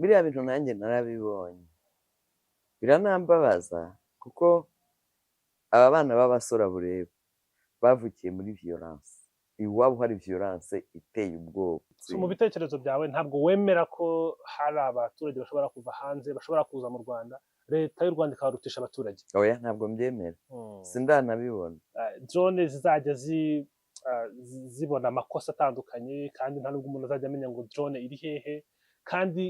Biriya bintu nanjye narabibonye, biranambabaza kuko aba bana b'abasore bureba bavukiye muri violence, iwabo hari violence iteye ubwoba. So, mu bitekerezo byawe ntabwo wemera ko hari abaturage bashobora kuva hanze, bashobora kuza mu Rwanda, leta y'u Rwanda ikabarutisha abaturage? Oya, ntabwo mbyemera, sindanabibona. Drone zizajya zibona amakosa atandukanye, kandi nta nubwo umuntu azajya amenya ngo drone iri hehe, kandi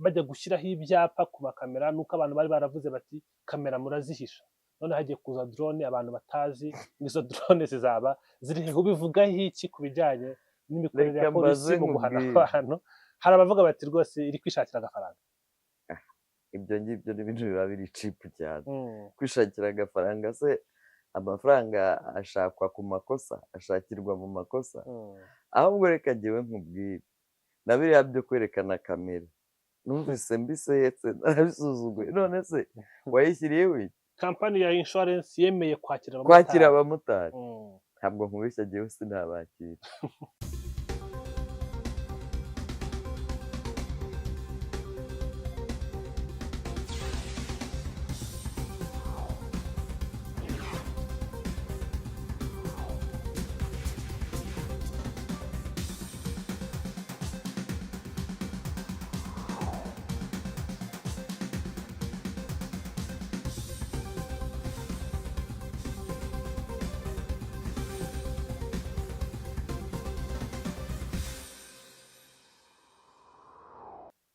bajya gushyiraho ibyapa ku makamera nuko abantu bari baravuze bati kamera murazihisha, none hagiye kuza drone abantu batazi izo drone zizaba ziri hehe. Ubivugaho iki ku bijyanye n'imikorere ya Reka polisi mbaze mu guhana nkubwire. abantu? Hari abavuga bati rwose iri kwishakira agafaranga. Ibyo ngibyo ni ibintu biba biri cheap cyane. Kwishakira agafaranga se, amafaranga ashakwa ku makosa, ashakirwa mu makosa? Ahubwo reka jyewe nkubwire, na biriya byo kwerekana kamera numvise mbisetse, narabisuzuguye. None se wayishyiriyeho iki? Kampani ya insurance yemeye kwakira abamotari. Kwakira abamotari, ntabwo nkubeshya, jyewe sinabakira.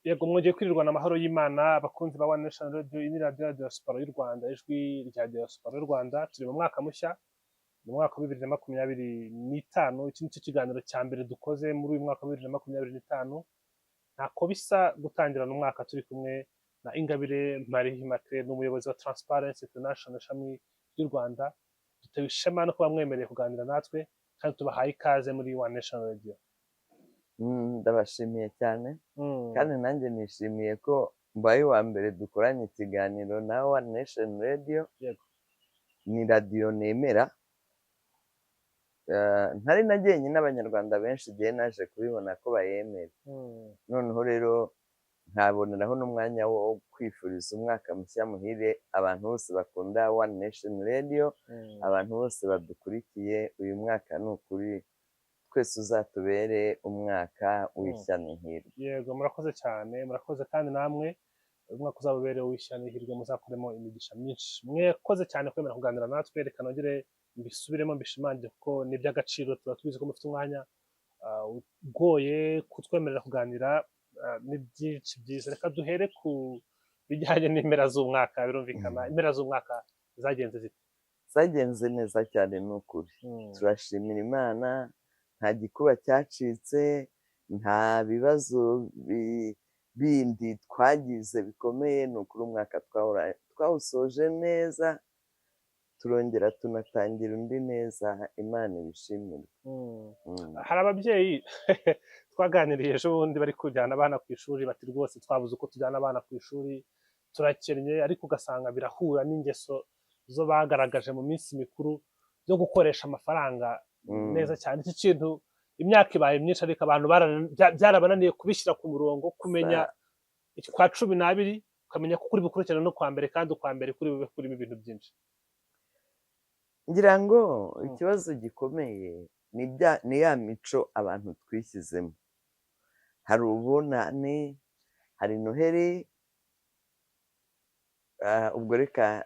Yego, mwongeye kwirirwana amahoro y'Imana, abakunzi ba One Nation Radio. Iyi ni radiyo ya Diaspora y'u Rwanda, ijwi rya Diaspora y'u Rwanda. Turi mu mwaka mushya, mu mwaka wa 2025. Iki nicyo kiganiro cya mbere dukoze muri uyu mwaka wa 2025. Ntako bisa gutangirana umwaka turi kumwe na Ingabire Marie Immaculée, ni umuyobozi wa Transparency International ishami ry'u Rwanda. Dutewe ishema no kuba mwemereye kuganira natwe, kandi tubahaye ikaze muri One Nation Radio. Ndabashimiye cyane, kandi nanjye nishimiye ko mbaye uwa mbere dukoranye ikiganiro na One Nation Radio. Ni radiyo nemera. Ntari na jyenyine, n'Abanyarwanda benshi igihe naje kubibona ko bayemera. Noneho rero nkaboneraho n'umwanya wo kwifuriza umwaka mushya muhire abantu bose bakunda One Nation Radio, abantu bose badukurikiye. Uyu mwaka ni ukuri twese uzatubere umwaka w'ishya n'ihirwe. Yego, murakoze cyane, murakoze kandi namwe umwaka uzababere w'ishya n'ihirwe, muzakuremo imigisha myinshi. Mwakoze cyane kwemera kuganira natwe. Reka nongere mbisubiremo mbishimangire kuko ni iby'agaciro. Tuba tubizi ko mufite umwanya ugoye, kutwemerera kuganira ni byinshi byiza. Reka duhere ku bijyanye n'impera z'umwaka. Birumvikana, impera z'umwaka zagenze zite? Zagenze neza cyane ni ukuri, turashimira Imana, nta gikuba cyacitse, nta bibazo bindi twagize bikomeye. Ni ukuri umwaka twawusoje neza, turongera tunatangira undi neza, Imana ibishimirwe. Hari ababyeyi twaganiriye ejo bundi bari kujyana abana ku ishuri, bati rwose twabuze uko tujyana abana ku ishuri, turakennye, ariko ugasanga birahura n'ingeso zo bagaragaje mu minsi mikuru yo gukoresha amafaranga neza cyane. Iki kintu imyaka ibaye myinshi, ariko abantu byarabananiye kubishyira ku murongo, kumenya kwa 12, ukamenya ko kuri bukurikirane no kwa mbere, kandi ukwa mbere kuri bube kurimo ibintu byinshi. Ngira ngo ikibazo gikomeye ni ya mico abantu twishyizemo. Hari ubunani, hari Noheli, ubwo reka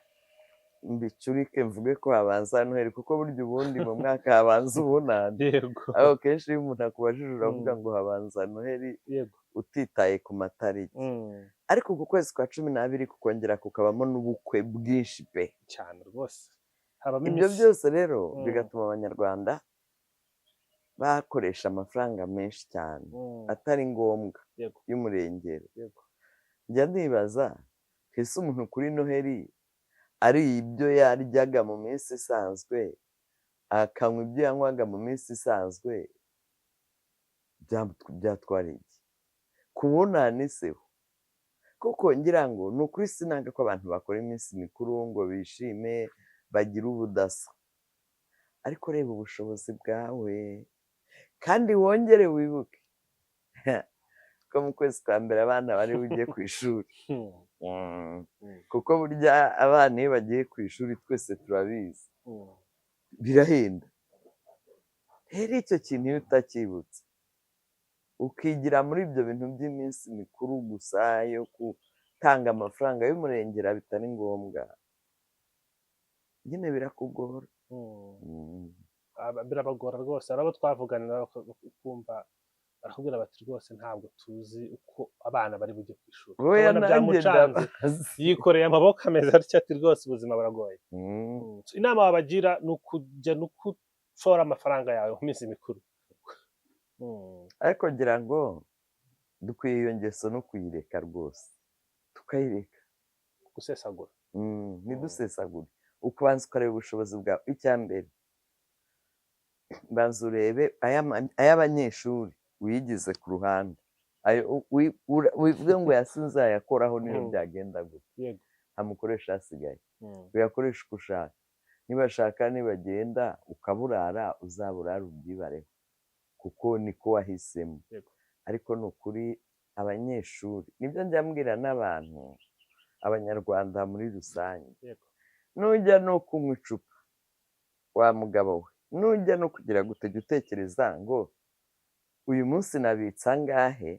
mbicurike mvuge ko habanza Noheli, kuko burya ubundi mu mwaka habanza ubunani. Aho kenshi iyo umuntu akubajije uravuga ngo habanza Noheli, utitaye ku matariki. Ariko uku kwezi kwa 12 kukongera kukabamo n'ubukwe bwinshi pe. Cyane rwose. Habamo Ibyo iminsi. byose rero bigatuma Abanyarwanda bakoresha amafaranga menshi cyane atari ngombwa, y'umurengero. Njya nibaza, ese umuntu kuri Noheli ari ibyo yaryaga mu minsi isanzwe, akanywa ibyo yanywaga mu minsi isanzwe, byatwara iki? Ku bunani se ho? Kuko ngira ngo ni ukuri sinanga ko abantu bakora iminsi mikuru ngo bishime, bagire ubudasa, ariko reba ubushobozi bwawe, kandi wongere wibuke ko ko mu kwezi kwa mbere abana bari bujye ku ishuri. Kuko burya abana iyo bagiye ku ishuri twese turabizi, birahenda. Rero icyo kintu iyo utakibutse ukigira muri ibyo bintu by'iminsi mikuru gusa yo gutanga amafaranga y'umurengera bitari ngombwa, nyine birakugora. Birabagora rwose. Hari abo twavuganira ukumva barakubwira bati rwose ntabwo tuzi uko abana bari bujye ku ishuri. Oya, Ukabona nanjye byamucanze, ndabazi. yikoreye amaboko ameze atya ati rwose ubuzima buragoye. Inama wabagira ni ukujya no gushora amafaranga yawe mu minsi mikuru. Ariko ngira ngo dukwiye iyo ngeso no kuyireka rwose, tukayireka. Gusesagura. Ntidusesagure, ukubanza ukareba ubushobozi bwawe. Icya mbere banza urebe ay'abanyeshuri wiyigize ku ruhande, ayo wivuge ngo yasinzayakoraho niyo byagenda gute, amukoresha asigaye uyakoresha uko ushaka. Nibashaka nibagenda ukaburara, uzaburara ubyibareho kuko niko wahisemo. Ariko ni ukuri abanyeshuri, nibyo njya mbwira n'abantu, abanyarwanda muri rusange, nujya no kunywa icupa wa mugabo we, nujya no kugira gute, jya utekereza ngo uyu munsi nabitse angahe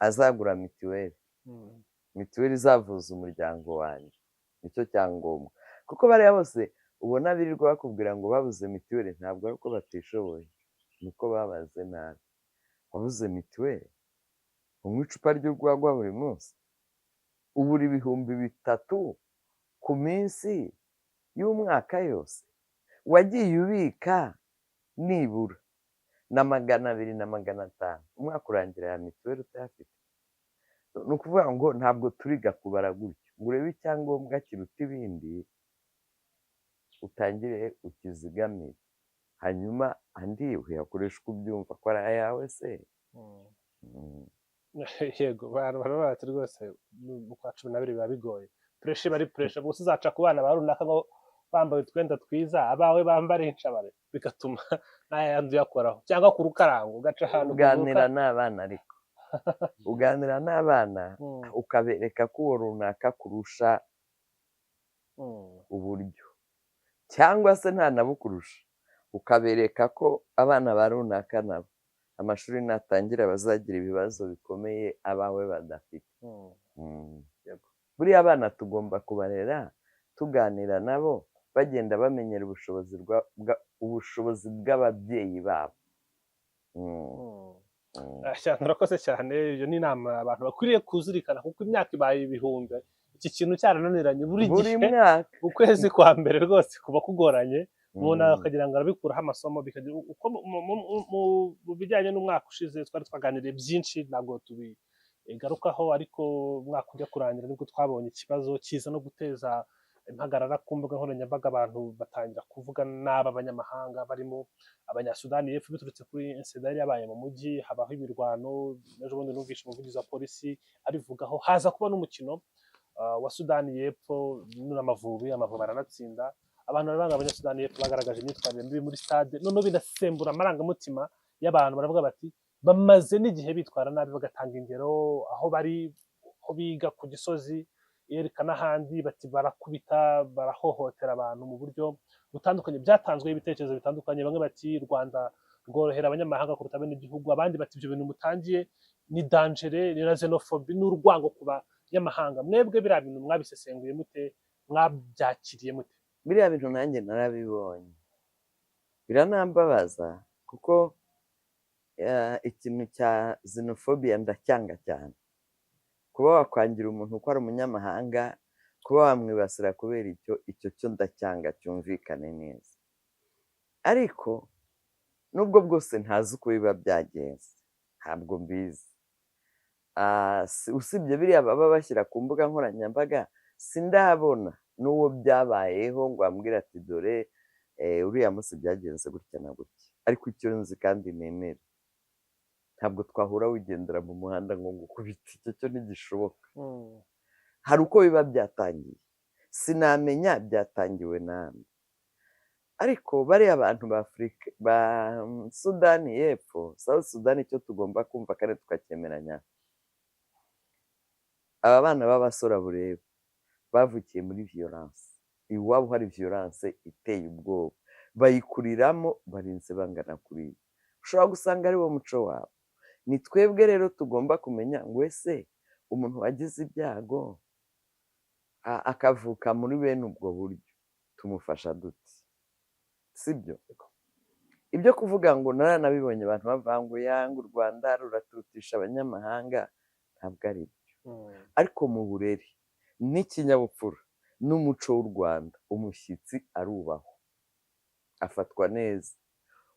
azagura mituweli, mituweli izavuza umuryango wanjye, nicyo cyangombwa. Kuko bariya bose ubona birirwa bakubwira ngo babuze mituweli, ntabwo ari uko batishoboye, ni uko babaze nabi. Wabuze mituweli, unywa icupa ry'urwagwa buri munsi, ubura 3000 ku minsi y'umwaka yose, wagiye ubika nibura na 200 na 500, umwaka urangira ya mituweli utayafite. Ni ukuvuga ngo ntabwo turiga kubara gutyo, ngo urebe icyangombwa kiruta ibindi utangire ukizigamire, hanyuma andi uyakoresha uko ubyumva ko ari ayawe se. Yego, abantu baravuga bati rwose mu kwa 12 biba bigoye, pressure iba ari pressure gusa, uzaca ku bana ba runaka ngo bambaye utwenda twiza, abawe bambara inshabare, bigatuma n'ayandi uyakoraho, cyangwa ku rukarango ugaca ahantu Uganira n'abana, ariko uganira n'abana ukabereka ko uwo runaka kurusha uburyo, cyangwa se nta nabukurusha, ukabereka ko abana ba runaka nabo amashuri natangira bazagira ibibazo bikomeye abawe badafite. Buriya abana tugomba kubarera tuganira nabo, bagenda bamenyera ubushobozi bw'ababyeyi babo. Cyane, urakoze cyane. Iyo ni inama abantu bakwiriye kuzirikana, kuko imyaka ibaye ibihumbi iki kintu cyarananiranye buri Buri gihe mwaka ukwezi kwa mbere rwose kuba kugoranye, umuntu akagira ngo arabikuraho amasomo. Bikagira uko mu bijyanye n'umwaka ushize twari twaganiriye byinshi, ntabwo tubigarukaho, ariko umwaka ujya kurangira nibwo twabonye ikibazo kiza no guteza impagarara ku mbuga nkoranyambaga, abantu batangira kuvuga nabi abanyamahanga barimo abanyasudani y'epfo, biturutse kuri incident yari yabaye mu mujyi, habaho imirwano. Ejo bundi numvise umuvugizi wa polisi abivugaho, haza kuba n'umukino wa Sudani y'epfo n'Amavubi, Amavubi aranatsinda. Abantu bari banga abanyasudani y'epfo bagaragaje imyitwarire mibi muri stade, noneho binasembura amarangamutima y'abantu, baravuga bati bamaze n'igihe bitwara nabi, bagatanga ingero aho bari, aho biga ku Gisozi yerekana n'ahandi, bati barakubita, barahohotera abantu mu buryo butandukanye. Byatanzweho ibitekerezo bitandukanye, bamwe bati u Rwanda rworohera abanyamahanga kuruta abenegihugu, abandi bati ibyo bintu mutangiye ni danger, ni na xenophobie, ni urwango ku banyamahanga. Mwebwe biriya bintu mwabisesenguye mute, mwabyakiriye mute? Biriya bintu nanjye narabibonye, biranambabaza, kuko ikintu cya xenophobia ndacyanga cyane. Kuba wakwangira umuntu ko ari umunyamahanga, kuba wamwibasira kubera icyo cyo ndacyanga, cyumvikane neza. Ariko nubwo bwose ntazi uko biba byagenze, ntabwo mbizi, usibye biriya baba bashyira ku mbuga nkoranyambaga, sindabona n'uwo byabayeho ngo ambwire ati dore uriya munsi byagenze gutya na gutya. Ariko icyo nzi kandi nemera, ntabwo twahura wigendera mu muhanda ngo ngukubite, icyo cyo ntigishoboka. Hari uko biba byatangiye, sinamenya byatangiwe nande, ariko bariya bantu ba Afurika ba Sudani y'Epfo, South Sudan, icyo tugomba kumva kandi tukacyemeranya, Aba bana b'abasore bureba bavukiye muri violence, iwabo hari violence iteye ubwoba, bayikuriramo barinze bangana kuriya. Ushobora gusanga ari wo muco wabo. Ni twebwe rero tugomba kumenya ngo ese umuntu wagize ibyago akavuka muri bene ubwo buryo tumufasha dute, sibyo? Ibyo kuvuga ngo naranabibonye abantu bavuga ngo yanga u Rwanda ruraturutisha abanyamahanga, ntabwo ari byo. Ariko mu burere n'ikinyabupfura n'umuco w'u Rwanda, umushyitsi arubahwa, afatwa neza.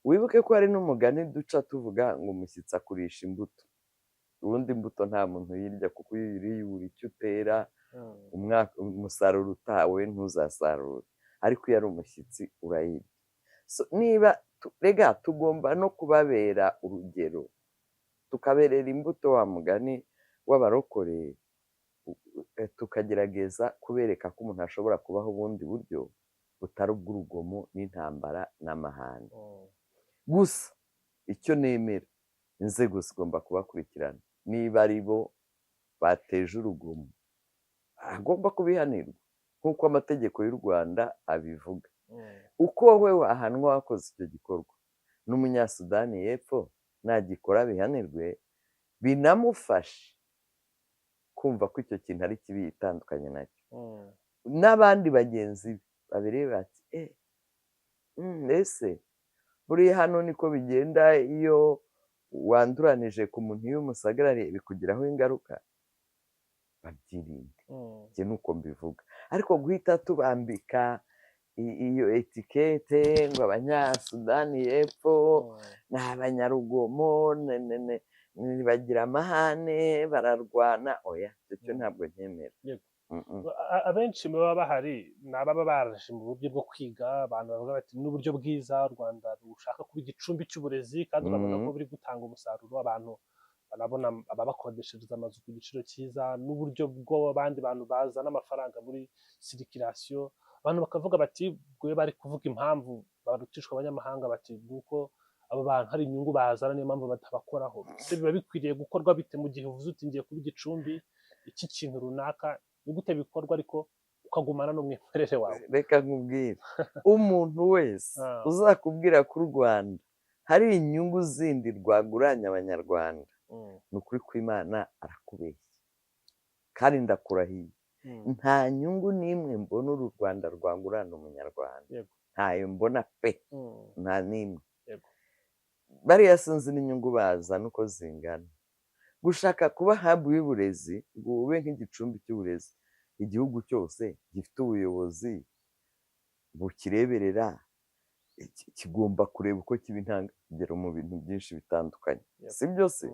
Wibuke ko hari n'umugani duca tuvuga ngo umushyitsi akurisha imbuto. Ubundi imbuto nta muntu uyirya, kuko iyo uyiriye ubura icyo utera, umusaruro utawe ntuzasarure. Ariko iyo ari umushyitsi urayirya. Niba rega tugomba no kubabera urugero, tukaberera imbuto wa mugani w'abarokore, tukagerageza kubereka ko umuntu ashobora kubaho ubundi buryo butari ubw'urugomo n'intambara n'amahane. Gusa icyo nemera, inzego zigomba kubakurikirana. Niba ari bo bateje urugomo, agomba kubihanirwa nk'uko amategeko y'u Rwanda abivuga. Uko wowe wahanwa wakoze icyo gikorwa, n'umunyasudani y'epfo nagikora bihanirwe, binamufashe kumva ko icyo kintu ari kibi itandukanye nacyo. N'abandi bagenzi be babiri bati ese buriya hano niko bigenda, iyo wanduranije ku muntu iyo umusagarariye bikugiraho ingaruka, babyirinde. Njye nuko mbivuga. Ariko guhita tubambika iyo etikete ngo abanyasudani y'epfo ni abanyarugomo, bagira amahane, bararwana, oya, icyo ntabwo nkemera. Abenshi mu baba bahari ni ababa baraje mu buryo bwo kwiga. Abantu bavuga bati n'uburyo bwiza u Rwanda rushaka kuba igicumbi cy'uburezi, kandi urabona ko biri gutanga umusaruro. Abantu barabona ababakodeshereza amazu ku giciro cyiza, n'uburyo bw'abandi bantu bazana amafaranga muri circulation. Abantu bakavuga bati bwe bari kuvuga impamvu barutishwa abanyamahanga, bati nuko abo bantu hari inyungu bazana, niyo mpamvu batabakoraho. Ese biba bikwiriye gukorwa bite mu gihe uvuze uti ngiye kuba igicumbi iki kintu runaka? Ni gute bikorwa ariko ukagumana n'umwimerere wawe? Reka nkubwire, umuntu wese uzakubwira ko u Rwanda hari inyungu zindi rwaguranye abanyarwanda, ni ukuri kw'Imana arakubeshya, kandi ndakurahiye, nta nyungu n'imwe mbona uru Rwanda rwagurana umunyarwanda. Ntayo mbona pe, nta n'imwe. Bariya sinzi n'inyungu bazana uko zingana. Gushaka kuba hub y'uburezi ngo ube nk'igicumbi cy'uburezi, igihugu cyose gifite ubuyobozi bukireberera, kigomba kureba uko kiba intangiriro mu bintu byinshi bitandukanye, si byose?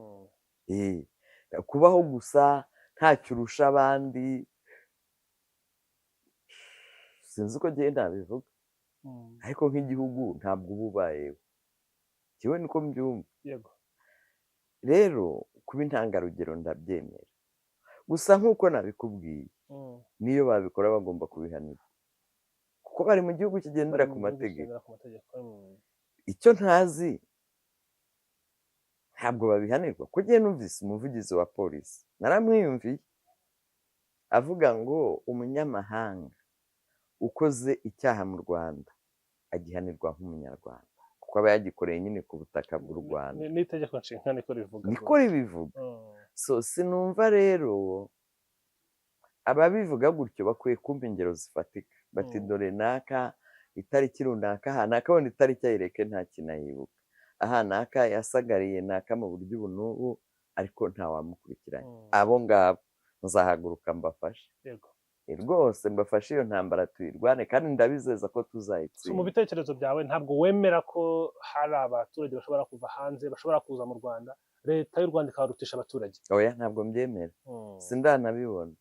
Kubaho gusa ntacyo urusha abandi, sinzi uko ngiye nabivuga, ariko nk'igihugu ntabwo uba ubayeho, njyewe niko mbyumva. Rero kuba intangarugero ndabyemera, gusa nk'uko nabikubwiye, niyo babikora bagomba kubihanirwa, kuko bari mu gihugu kigendera ku mategeko. Icyo ntazi, ntabwo babihanirwa. Kuko njyewe numvise umuvugizi wa polisi, naramwiyumviye avuga ngo umunyamahanga ukoze icyaha mu Rwanda agihanirwa nk'umunyarwanda, kuko aba yagikoreye nyine ku butaka bw'u Rwanda. N'itegeko nshinga niko rivuga. Niko ribivuga. So sinumva rero ababivuga gutyo bakwiye kumva ingero zifatika, bati dore naka itariki runaka, aha naka, wenda itariki ayireke nta kinayibuka, aha naka yasagariye naka mu buryo ubu n'ubu, ariko ntawamukurikiranye. Abo ngabo nzahaguruka mbafashe rwose, mbafashe iyo ntambara tuyirwane, kandi ndabizeza ko tuzayitsinda. Mu bitekerezo byawe ntabwo wemera ko hari abaturage bashobora kuva hanze, bashobora kuza mu Rwanda, leta y'u Rwanda ikabarutisha abaturage? Oya, ntabwo mbyemera, sindanabibona.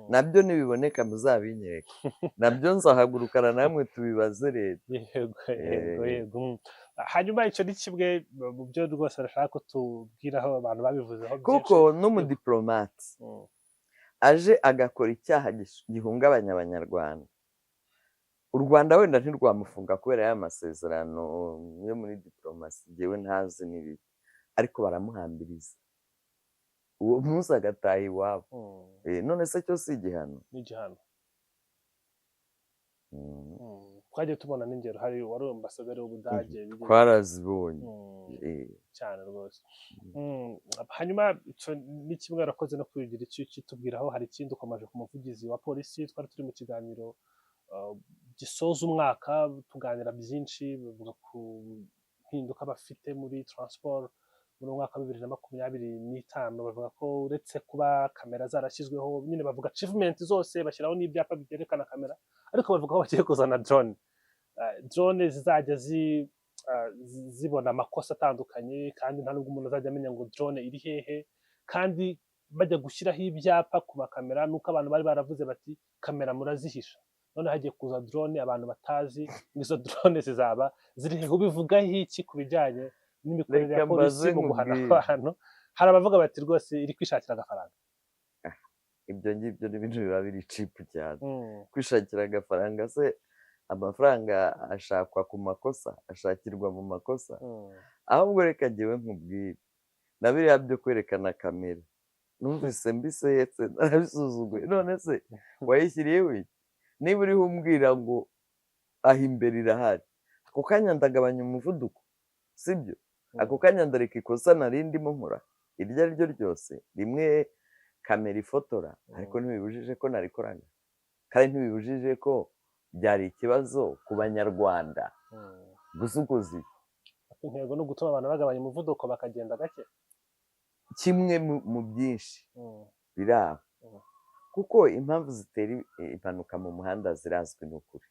Nabyo nibiboneka muzabinyereke, nabyo nzahagurukana namwe tubibaze leta. Yego, yego, yego. Hanyuma icyo ni kimwe mu byo rwose bashaka kutubwiraho, abantu babivuzeho byinshi. Kuko n'umudiplomate aje agakora icyaha gihungabanya abanyarwanda, u Rwanda wenda ntirwamufunga kubera ya masezerano yo muri diplomasi, njyewe ntazi n'ibiki, ariko baramuhambiriza. Uwo munsi agataha iwabo. None se cyo si igihano? Ni igihano. Twagiye tubona n'ingero, hari wari ambasaderi w'Ubudage, twarazibonye cyane rwose. Hanyuma ni kimwe yarakoze no kugira icyo kitubwiraho. Hari ikindi ukomeje ku muvugizi wa polisi, twari turi mu kiganiro gisoza umwaka, tuganira byinshi bivuga ku mpinduka bafite muri transport muri mwaka wa 2025. Bavuga ko uretse kuba kamera zarashyizweho, nyine bavuga achievement zose, bashyiraho n'ibyapa byerekana kamera, ariko bavuga ko bagiye kuzana drone, drone zizajya zibona amakosa atandukanye, kandi nta nubwo umuntu azajya amenya ngo drone iri hehe. Kandi bajya gushyiraho ibyapa ku makamera, nuko abantu bari baravuze bati kamera murazihisha, none hagiye kuza drone abantu batazi izo drone zizaba ziri hehe. Ubivugaho iki ku bijyanye n'imikorere ya polisi mu guhana abantu? Hari abavuga bati rwose iri kwishakira agafaranga. Ibyo ngibyo ni ibintu biba biri cheap cyane. Kwishakira agafaranga se, amafaranga ashakwa ku makosa, ashakirwa mu makosa? Ahubwo reka njyewe nkubwire, na biriya byo kwerekana kamera numvise mbisetse, narabisuzuguye. None se wayishyiriyeho iki? Niba uriho umbwira ngo aho imbere irahari, ako kanya ndagabanya umuvuduko, sibyo? Ako kanya ndareka ikosa nari ndimo nkora iryo ari ryo ryose. Rimwe kamera ifotora, ariko ntibibujije ko narikoraga, kandi ntibibujije ko byari ikibazo ku Banyarwanda. Gusa ukoze intego no gutuma abantu bagabanya umuvuduko bakagenda gake, kimwe mu byinshi biri aho, kuko impamvu zitera impanuka mu muhanda zirazwi n'ukuri.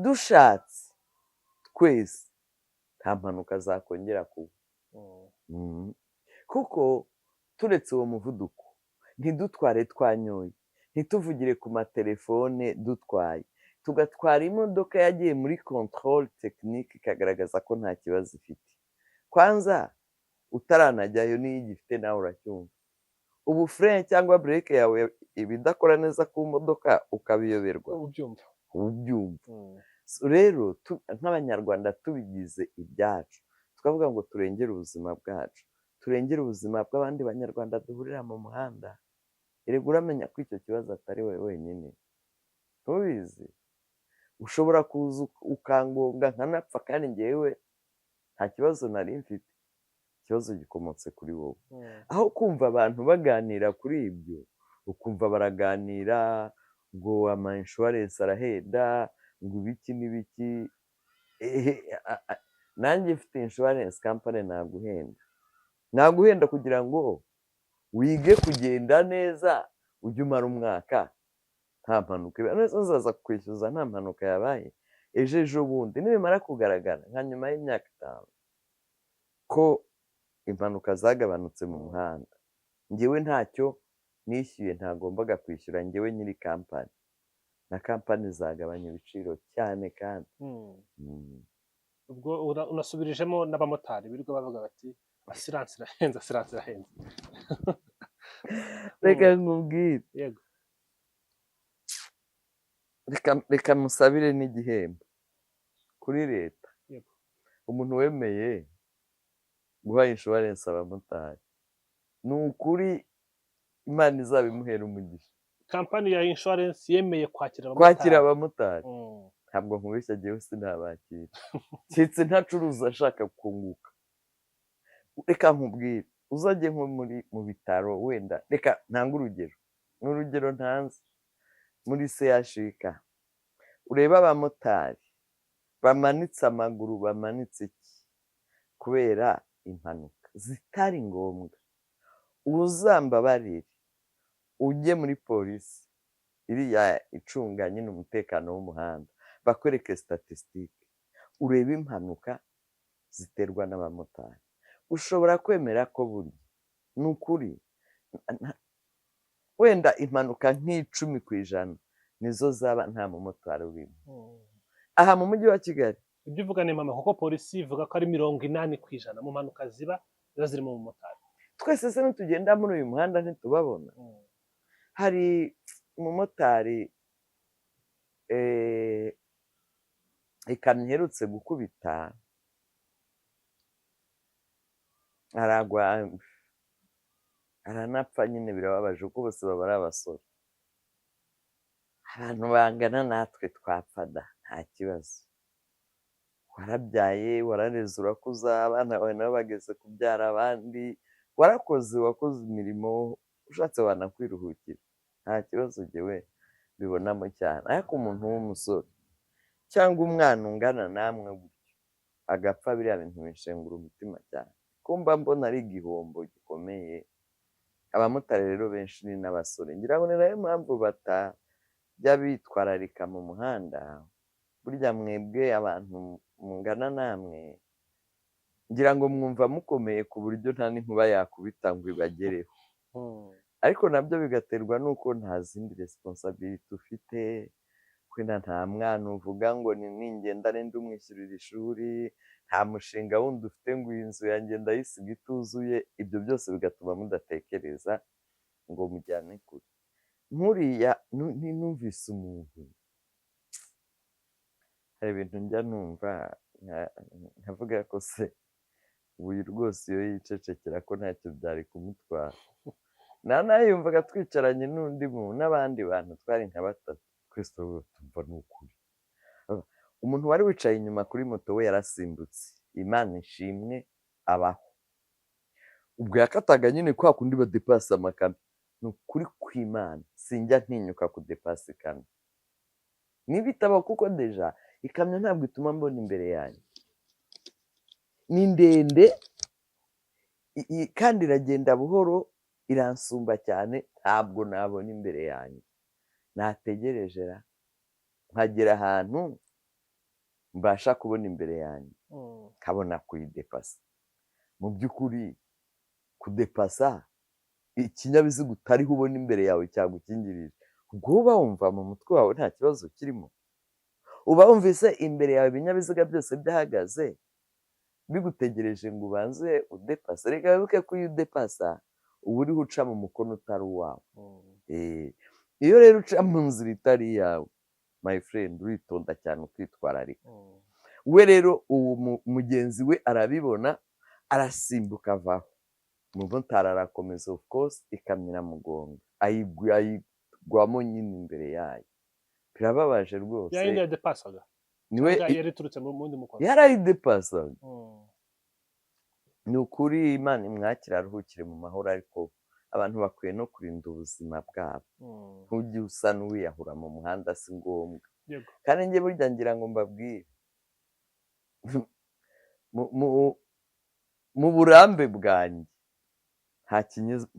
Dushatse twese nta mpanuka zakongera kuba, kuko turetse uwo muvuduko, ntidutware twanyoye, ntituvugire ku matelefone dutwaye, tugatwara imodoka yagiye muri contrôle technique ikagaragaza ko nta kibazo ifite. Kwanza utaranajyayo n'iyo igifite nawe uracyumva. Ubu frein cyangwa brake yawe iba idakora neza ku modoka ukabiyoberwa, ubyumva. Rero nk'Abanyarwanda tubigize ibyacu, tukavuga ngo turengere ubuzima bwacu, turengere ubuzima bw'abandi Banyarwanda duhurira mu muhanda. Erega uramenya ko icyo kibazo atari wowe wenyine, ntubizi? Ushobora kuza ukangonga nkanapfa, kandi njyewe nta kibazo nari mfite, ikibazo gikomotse kuri wowe. Aho kumva abantu baganira kuri ibyo, ukumva baraganira ngo ama insurance arahenda, ngo ibiki n'ibiki. Nanjye mfite insurance company, naguhenda, naguhenda kugira ngo wige kugenda neza, ujye umara umwaka nta mpanuka iba. None nzaza kukwishyuza nta mpanuka yabaye? Ejo ejo bundi nibimara kugaragara nka nyuma y'imyaka 5 ko impanuka zagabanutse mu muhanda, njyewe ntacyo nishyuye ntagombaga kwishyura, njyewe nyiri kampani, na kampani zagabanya ibiciro cyane. Kandi Ubwo unasubirijemo n'abamotari birirwa bavuga bati assurance irahenze, assurance irahenze. Reka nkubwire. Yego. Reka musabire n'igihembo kuri leta. Yego. Umuntu wemeye guha insurance abamotari, ni ukuri Imana izabimuhera umugisha. Kampani ya insurance yemeye kwakira Kwakira abamotari, ntabwo nkubeshya, njyewe sinabakira keretse ntacuruza ashaka kunguka. Reka nkubwire, uzajye nko muri mu bitaro, wenda reka ntange urugero, ni urugero ntanze, muri CHUK urebe abamotari bamanitse amaguru, bamanitse iki, kubera impanuka zitari ngombwa. Uzambabarire ujye muri polisi iriya icunga nyine umutekano w'umuhanda, bakwereke statistique, urebe impanuka ziterwa n'abamotari. Ushobora kwemera ko burya ni ukuri wenda impanuka nk'10% nizo zaba nta mumotari urimo aha mu mujyi wa Kigali. Ibyo uvuga ni impamo, kuko polisi ivuga ko ari 80% mu mpanuka ziba zirimo umumotari. Twese se nitugenda muri uyu muhanda ntitubabona? Hari umumotari ikamyo iherutse gukubita aragwa, Aranapfa nyine, birababaje kuko bose baba ari abasore. Abantu bangana natwe twapfa da, nta kibazo. Warabyaye, warareze, urakuza, abana bawe nabo bageze kubyara abandi, warakoze, wakoze imirimo, ushatse wanakwiruhukira, nta kibazo jyewe bibonamo cyane. Ariko umuntu w'umusore cyangwa umwana ungana namwe gutyo agapfa, biriya bintu bishengura umutima cyane, kumba mbona ari igihombo gikomeye. Abamotari rero benshi ni n'abasore, ngira ngo ni nayo mpamvu batajya bitwararika mu muhanda. Burya mwebwe abantu mungana namwe, ngira ngo mwumva mukomeye ku buryo nta n'inkuba yakubita ngo ibagereho. Ariko nabyo bigaterwa n'uko nta zindi responsibility ufite, wenda nta mwana uvuga ngo ni ningenda ninde umwishyurira ishuri, nta mushinga wundi ufite ngo iyi nzu yanjye ndayisiga ituzuye. Ibyo byose bigatuma mudatekereza ngo mujyane kure. Nkuriya numvise umuntu, hari ibintu njya numva nkavuga ko se uyu rwose iyo yicecekera ko ntacyo byari kumutwara. Nanayumvaga twicaranye n'undi muntu n'abandi bantu twari nka batatu, twese tumva ni ukuri. Umuntu wari wicaye inyuma kuri moto we yarasimbutse, Imana ishimwe abaho. Ubwo yakataga nyine kwa kundi badepasa amakamyo. Ni ukuri kw'Imana sinjya ntinyuka kudepasa ikamyo, nibitaba kuko deja ikamyo ntabwo ituma mbona imbere yanjye, ni ndende kandi iragenda buhoro, iransumba cyane, ntabwo nabona imbere yanjye. Nategereje nkagera ahantu mbasha kubona imbere yanjye, nkabona kuyidepasa. Mu by'ukuri kudepasa ikinyabiziga utariho ubona imbere yawe cyagukingirije, ubwo uba wumva mu mutwe wawe nta kibazo kirimo, uba wumvise imbere yawe ibinyabiziga byose byahagaze bigutegereje ngo ubanze udepasa. Reka wibuke ko iyo udepasa uba uriho uca mu mukono utari uwawe. Iyo rero uca mu nzira itari iyawe, my friend, uritonda cyane ukitwararika. We rero uwo mugenzi we arabibona, arasimbuka avaho, umumotari arakomeza, of course ikamyo iramugonga, ayigwamo nyine imbere yayo. Birababaje rwose. Yayindi yadepasaga niwe yari iturutse mu wundi mukono, yarayidepasaga. Ni ukuri Imana imwakire aruhukire mu mahoro, ariko abantu bakwiye no kurinda ubuzima bwabo. Ntujye usa n'uwiyahura mu muhanda, si ngombwa. Kandi njye burya ngira ngo mbabwire, mu burambe bwanjye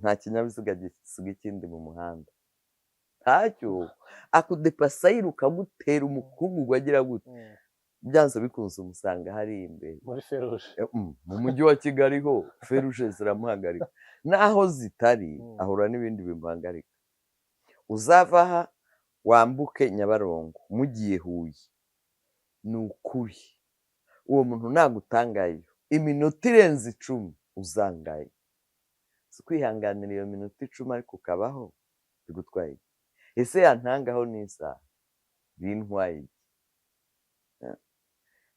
nta kinyabiziga gisiga ikindi mu muhanda, ntacyo. Akudepasa yiruka agutera umukungugu agira gute, byanze bikunze umusanga hariya imbere muri feruje. Mu mujyi wa Kigali ho feruje ziramuhagarika, naho zitari ahura n'ibindi bimuhagarika. Uzava aha wambuke Nyabarongo mugiye Huye, ni ukuri uwo muntu nagutangayo iminota irenze 10 uzangaye. Si kwihanganira iyo minota 10 ariko ukabaho bigutwaye iki? Ese yantangaho n'isaha bintwaye iki?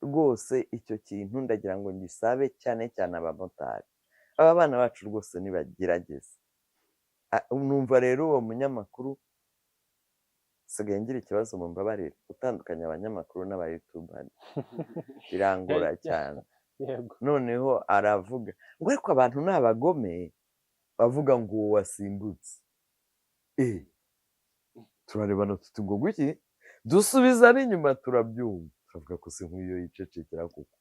Rwose icyo kintu ndagira ngo ngisabe cyane cyane abamotari, aba bana bacu rwose nibagerageze. Numva rero uwo munyamakuru nsigaye ngira ikibazo, mu mbabarire, gutandukanya abanyamakuru n'abayutubari birangora cyane. Noneho aravuga ngo ariko abantu ni abagome, bavuga ngo uwo wasimbutse. Turarebana tuti ngo guki, dusubiza n'inyuma turabyumva, turavuga ko se nk'iyo yicecekera kuko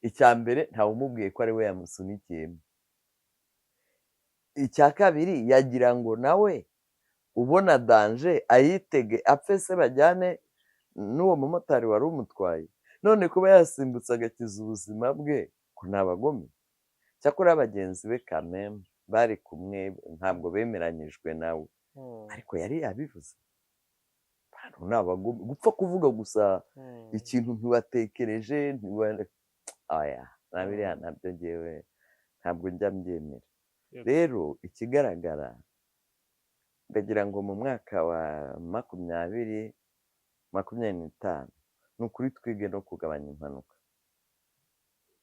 icya mbere ntawe umubwiye ko ari we yamusunikiyemo, icya kabiri yagira ngo nawe ubona danje ayitege apfe se bajyane n'uwo mumotari wari umutwaye. None kuba yasimbutse agakiza ubuzima bwe ko ni abagome. Cyakora bagenzi be kameme bari kumwe ntabwo bemeranyijwe nawe, ariko yari yabivuze. Abantu ni abagome, gupfa kuvuga gusa ikintu ntibatekereje, oya na biriya nabyo ngewe ntabwo njya mbyemera. Rero ikigaragara ndagira ngo mu mwaka wa 2025 ni ukuri twige no kugabanya impanuka.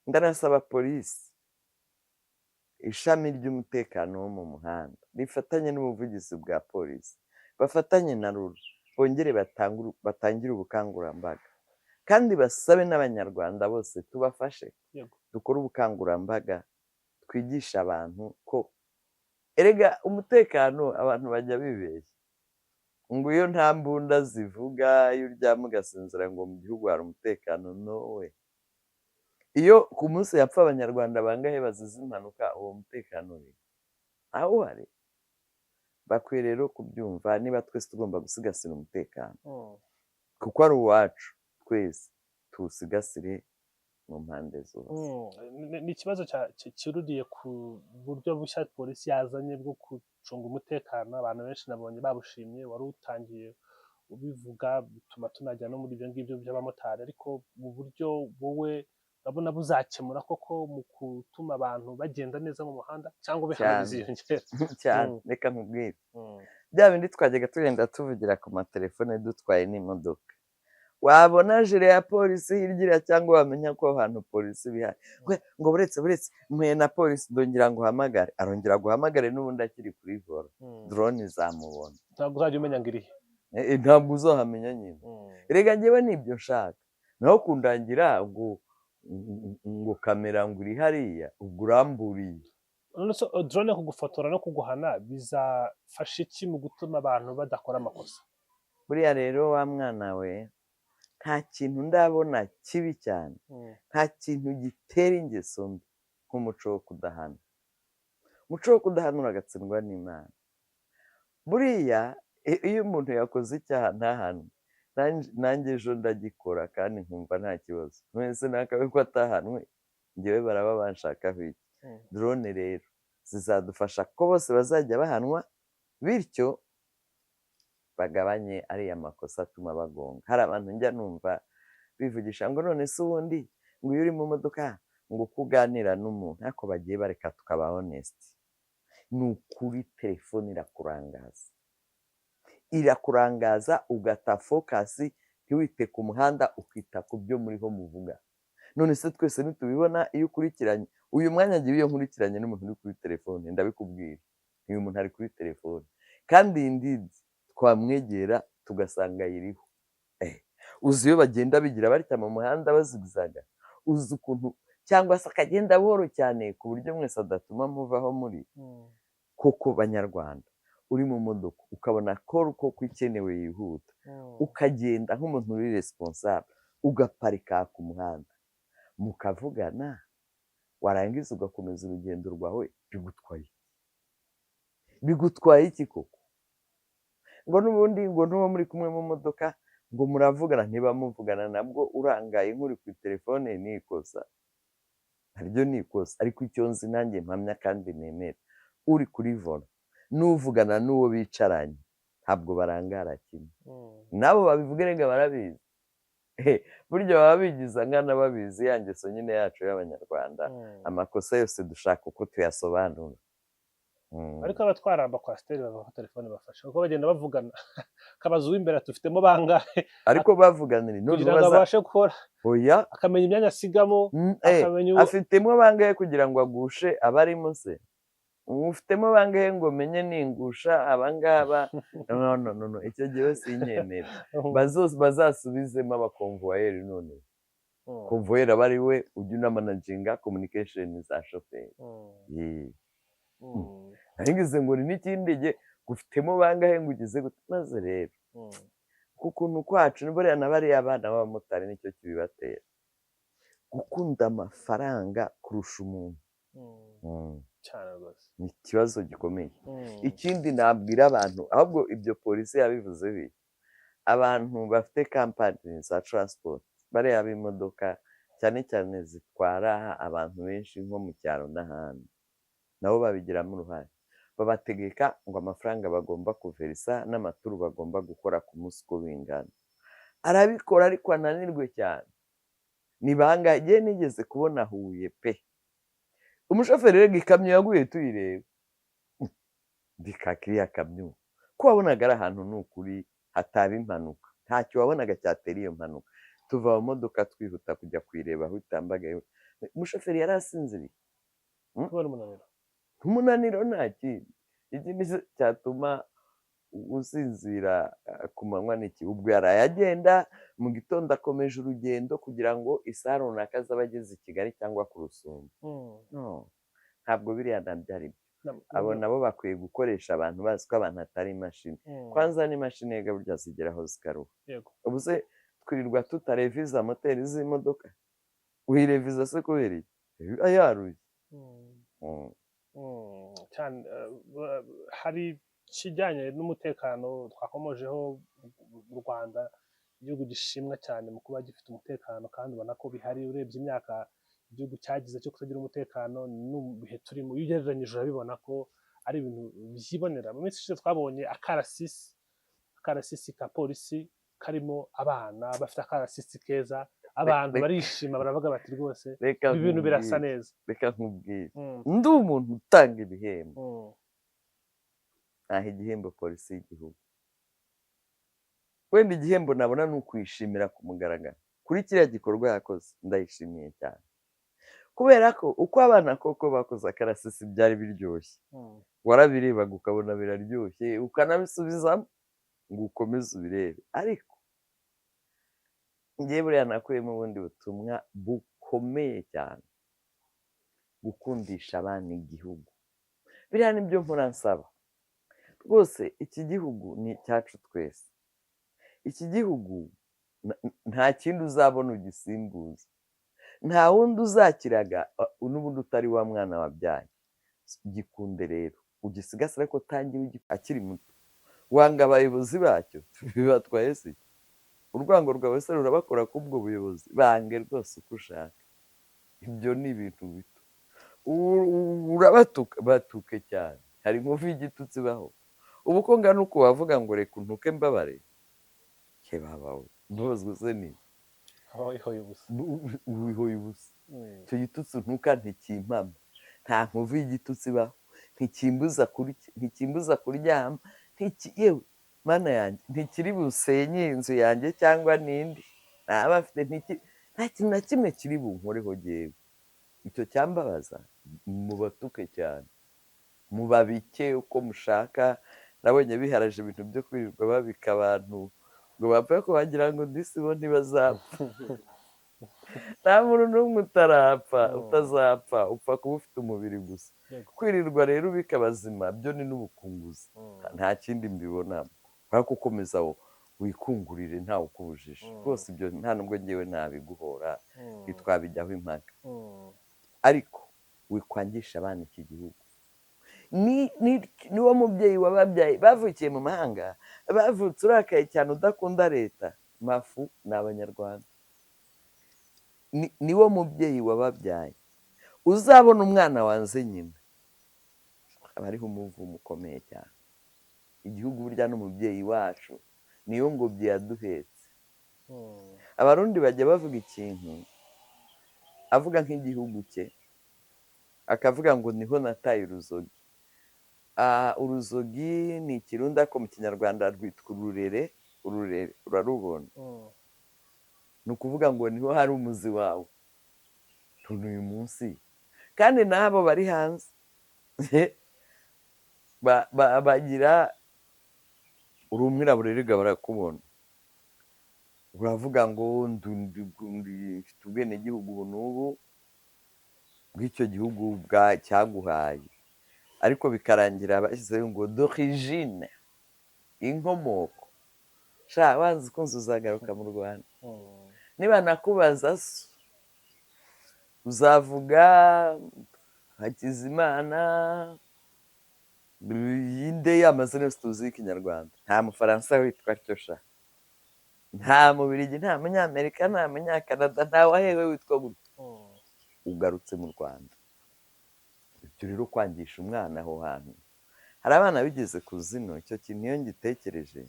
Ndanasaba polisi Ishami ry'umutekano wo mu muhanda rifatanye n'ubuvugizi bwa polisi, bafatanye na RURA, bongere batangire ubukangurambaga, kandi basabe n'Abanyarwanda bose tubafashe dukore ubukangurambaga, twigishe abantu ko erega umutekano abantu bajya bibeshya ngo iyo nta mbunda zivuga, iyo uryama ugasinzira ngo mu gihugu hari umutekano. Nowe, iyo ku munsi yapfa Abanyarwanda bangahe bazize impanuka, uwo mutekano uri aho uhari? Bakwiye rero kubyumva, niba twese tugomba gusigasira umutekano kuko ari uwacu twese, tuwusigasire mu mpande zose. Ni ikibazo cyururiye ku buryo bushya polisi yazanye bwo gucunga umutekano. Abantu benshi nabonye babushimye, wari utangiye ubivuga bituma tunajya no muri ibyo ngibyo by'abamotari, ariko mu buryo wowe urabona buzakemura koko mu gutuma abantu bagenda neza mu muhanda, cyangwa bihano biziyongera? Cyane. Reka nkubwire, bya bindi twajyaga tugenda tuvugira ku matelefone dutwaye n'imodoka, wabona jire ya polisi hirya, cyangwa wamenya ko aho hantu polisi ibihari, ngo buretse buretse mpuye na polisi, ndongera ngo uhamagare, arongera guhamagare n'ubundi akiri kuri volant, drone izamubona. Ntabwo uzajya umenya ngo irihe. Ntabwo uzahamenya nyine. Rega njyewe nibyo nshaka, naho kundangira ngo kamera ngo iri hariya, ubwo uramburiye. None se drone kugufotora no kuguhana bizafasha iki mu gutuma abantu badakora amakosa? Buriya rero wa mwana we, nta kintu ndabona kibi cyane, nta kintu gitera ingeso mbi nk'umuco wo kudahana. Umuco wo kudahana uragatsindwa n'Imana. Buriya iyo umuntu yakoze icyaha ntahanwe, nanjye ejo ndagikora kandi nkumva nta kibazo. Mwese nakabe ko atahanwe, njyewe baraba banshakaho iki? Drone rero zizadufasha ko bose bazajya bahanwa, bityo bagabanye ariya makosa atuma bagonga. Hari abantu njya numva bivugisha ngo none se ubundi ngo iyo uri mu modoka ngo uko uganira n'umuntu, ariko bagiye bareka tukaba honest. Ni ukuri, telefone irakurangaza, irakurangaza ugata focus, ntiwite ku muhanda, ukita ku byo muriho muvuga. None se twese ntitubibona iyo ukurikiranye uyu mwanya? Ngewe iyo nkurikiranye n'umuntu uri kuri telefone, ndabikubwira, uyu muntu ari kuri telefone, kandi indeed twamwegera tugasanga ayiriho. Uzi iyo bagenda bigira batya mu muhanda bazigizaga, uzi ukuntu, cyangwa se akagenda buhoro cyane ku buryo mwese adatuma muvaho muri koko. Banyarwanda, uri mu modoka ukabona call koko ikenewe yihuta, ukagenda nk'umuntu uri responsable, ugaparika ku muhanda mukavugana, warangiza ugakomeza urugendo rwawe, bigutwaye iki? Bigutwaye iki koko? Ngo n'ubundi ngo n'uwo muri kumwe mu modoka ngo muravugana, ntiba muvugana nabwo urangaye nk'uri kuri telefone, ni ikosa naryo, ni ikosa. Ariko icyo nzi nanjye mpamya kandi nemera, uri kuri volant n'uvugana n'uwo bicaranye ntabwo barangara kimwe. Nabo babivuga rega barabizi. Burya baba bigiza nkana babizi, ya ngeso nyine yacu y'Abanyarwanda, amakosa yose dushaka uko tuyasobanura. Ariko abatwara amakwasiteri bavuga ko telefone bafasha, kuko bagenda bavugana, akabaza uw'imbere ati ufitemo bangahe? Ariko bavuganira none kugira ngo baza abashe gukora, oya, akamenya imyanya asigamo, akamenya uwo afitemo bangahe kugira ngo agushe abarimo? Se ufitemo bangahe ngo menye ningusha abangaba? No, no, no, no, icyo gihe sinyemera. Bazasubizemo abakonvoyeri none, konvoyeri aba ari we ujya unamanaginga communication za shoferi. Yee. Ngize ngo ni n'ikindi gihe gufitemo bangahe ngo ugeze gute? Maze rero ku kuntu kwacu ni buriya na bariya bana b'abamotari nicyo kibibatera gukunda amafaranga kurusha umuntu. Cyane rwose. Ni ikibazo gikomeye. Ikindi nabwira abantu, ahubwo ibyo polisi yabivuze biki, abantu bafite kampani za transport, bariya b'imodoka cyane cyane zitwara abantu benshi nko mu cyaro n'ahandi, nabo babigiramo uruhare. Babategeka ngo amafaranga bagomba kuverisa n'amaturu bagomba gukora ku munsi uko bingana, arabikora ariko ananirwe cyane. Ni bangahe ngewe nigeze kubona Huye pe, umushoferi rega ikamyo yaguye tuyireba, ndika kiriya kamyo ko wabonaga ari ahantu ni ukuri hataba impanuka, ntacyo wabonaga cyatera iyo mpanuka. Tuva mu modoka twihuta kujya kuyireba aho itambagaye, umushoferi yari asinziriye. Kubera umunaniro. Umunaniro nta kindi. Ikindi se cyatuma usinzira ku manywa ni iki? Ubwo yaraye agenda, mu gitondo akomeje urugendo kugira ngo isaha runaka azabe ageze i Kigali cyangwa ku Rusumo. No, ntabwo biriya nabyo ari byo. Abo nabo bakwiye gukoresha abantu bazi ko abantu atari imashini. Kwanza n'imashini yega burya zigeraho zikaruha. Ubu se twirirwa tutareviza moteri z'imodoka? Uyireviza se kubera iki? Iba yarushye. Cyane hari ikijyanye n'umutekano twakomojeho. Mu Rwanda, igihugu gishimwa cyane mu kuba gifite umutekano, kandi ubona ko bihari. Urebye imyaka igihugu cyagize cyo kutagira umutekano n'ibihe turimo, iyo ugereranyije urabibona ko ari ibintu byibonera. Mu minsi ishize twabonye akarasisi ka polisi karimo abana bafite akarasisi keza, abantu barishima, baravuga bati rwose Reka ibi bintu birasa nkubwire, neza. Reka nkubwire, ndi umuntu utanga ibihembo, ntaha igihembo polisi y'igihugu. Wenda igihembo nabona ni ukwishimira ku mugaragaro kuri kiriya gikorwa yakoze. Ndayishimiye cyane kubera ko uko abana koko bakoze akarasisi byari biryoshye, warabirebaga ukabona biraryoshye, ukanabisubizamo ngo ukomeze ubirebe. Ariko ngewe buriya nakuyemo ubundi butumwa bukomeye cyane: gukundisha abana igihugu. Biriya nibyo mpora nsaba rwose. Iki gihugu ni icyacu twese. Iki gihugu nta kindi uzabona ugisimbuza, nta wundi uzakiraga n'ubundi utari wa mwana wabyaye. Gikunde rero, ugisigasire, ariko tangira akiri muto. Wanga abayobozi bacyo, bibatwaye se? Urwango rwawe se rurabakora k'ubwo buyobozi? Bange rwose uko ushaka, ibyo ni ibintu bito. Urabatuka, batuke cyane. Hari inkovu y'igitutsi ibaho? Ubu ko ngana uko wavuga ngo reka untuke mbabare, ke babawe mbabazwa se ni Aba wihoye ubusa. Wihoye ubusa. Icyo gitutsi untuka ntikimpama, nta nkovu y'igitutsi ibaho, ntikimbuza kurya, ntikimbuza kuryama, yewe mana yanjye, ntikiri busenye inzu yanjye cyangwa n'indi ntaba afite, nta kintu na kimwe kiri bunkoreho jyewe. Icyo cyambabaza, mubatuke cyane, mubabike uko mushaka. Nabonye biharaje ibintu byo kwirirwa babika abantu ngo bapfe ko bagira ngo disi bo ntibazapfa. Nta muntu n'umwe utarapfa, utazapfa. Upfa kuba ufite umubiri gusa. Kwirirwa rero ubika abazima byo ni n'ubukunguzi. Nta kindi mbibonamo, kubera ko ukomeza wikungurire ntawe ukubujije. Rwose ibyo nta nubwo ngewe nabiguhora, ntitwabijyaho impaka. Ariko wikwangisha abana iki gihugu. Niwo mubyeyi wababyaye bavukiye mu mahanga, bavutse urakaye cyane udakunda leta, mafu ni abanyarwanda. Niwo mubyeyi wababyaye. Uzabona umwana wanze nyina, aba ariho umuvumo ukomeye cyane. Igihugu burya n'umubyeyi wacu, niyo ngobyi yaduhetse. Abarundi bajya bavuga ikintu, avuga nk'igihugu cye, akavuga ngo niho nataye uruzogi. Uruzogi ni ikirundi, ariko mu kinyarwanda rwitwa ururere. Ururere urarubona? Ni ukuvuga ngo niho hari umuzi wawe. None uyu munsi kandi n'abo bari hanze bagira uri umwirabura, erega barakubona, uravuga ngo mfite ubwenegihugu ubu n'ubu bw'icyo gihugu cyaguhaye, ariko bikarangira bashyizeho ngo d'origine, inkomoko. Sha, wanze ukunze uzagaruka mu Rwanda. Niba nakubaza so uzavuga Hakizimana yinde? Amazina yose tuzi y'ikinyarwanda, nta mufaransa witwa atyo sha, nta mubirigi, nta munyamerika, nta munyakanada, nta wahewe witwa gutyo. Ugarutse mu Rwanda. Ibyo rero kwangisha umwana aho hantu hari abana bigeze ku zino, icyo kintu iyo ngitekereje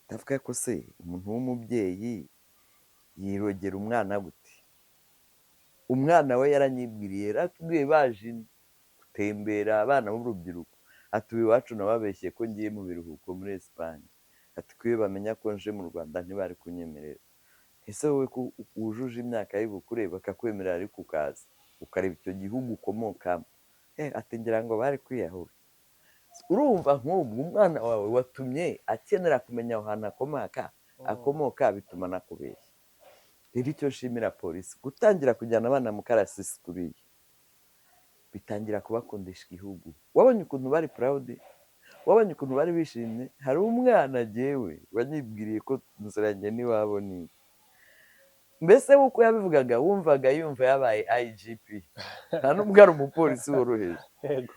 ndavuga ko se umuntu w'umubyeyi yirogera umwana gute? Umwana we yaranyibwiriye, yaratubwiye baje ino gutembera, abana b'urubyiruko, ati ubu iwacu nababeshye ko ngiye mu biruhuko muri Esipanye, ati ko iyo bamenya ko nje mu Rwanda ntibari kunyemerera. Ese wowe ko wujuje imyaka y'ubukure bakakwemerera, ariko ukaza ukareba icyo gihugu ukomokamo? Ati ngira ngo bari kwiyahura. Urumva nk'ubwo umwana wawe watumye akenera kumenya aho hantu akomoka, bituma nakubeshya. Rero icyo nshimira polisi, gutangira kujyana abana mu karasisi kuriya bitangira kubakundisha igihugu. Wabonye ukuntu bari proud, wabonye ukuntu bari bishimye. Hari umwana jyewe wanyibwiriye ko nziranye n'iwabo, ni mbese uko yabivugaga wumvaga yumva yabaye IGP, nta nubwo ari umupolisi woroheje.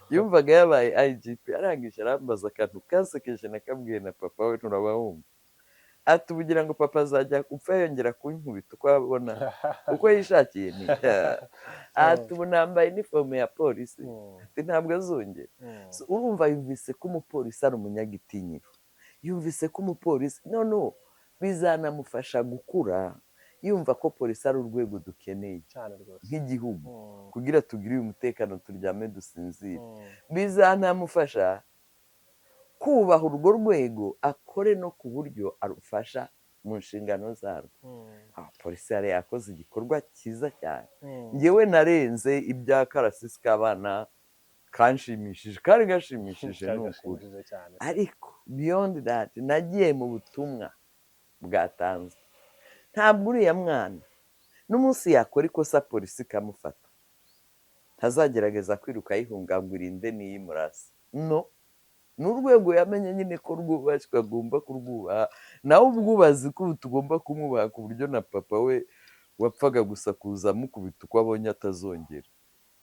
Yumvaga yabaye IGP. Arangije arambaza akantu kansekeje, nakabwiye na papa we, nturaba wumva, ati ubugira ngo papa azajya upfa yongera kunkubita uko abona uko yishakiye? Ni ati ubu nambaye inifomu ya polisi, ati ntabwo azongera. So, urumva yumvise ko umupolisi ari umunyagitinyiro, yumvise ko umupolisi noneho bizanamufasha gukura yumva ko polisi ari urwego dukeneye cyane rwose nk'igihugu kugira tugire uyu mutekano, turyame dusinzire. Bizanamufasha kubaha urwo rwego, akore no ku buryo arufasha mu nshingano zarwo. Abapolisi yari yakoze igikorwa cyiza cyane. Njyewe narenze ibya karasisi k'abana kanshimishije, kari gashimishije Kari ni ukuri. gashimishije cyane. Ariko beyond that, nagiye mu butumwa bwatanzwe. Ntabwo uriya mwana n'umunsi yakora ikosa polisi ikamufata, ntazagerageza kwiruka ayihunga ngo irinde n'iyimurasa. No ni urwego yamenye nyine ko rwubashywe, agomba kurwubaha. Nawe ubwubazi ko ubu tugomba kumwubaha, ku buryo na papa we wapfaga gusa kuza amukubita uko abonye atazongera.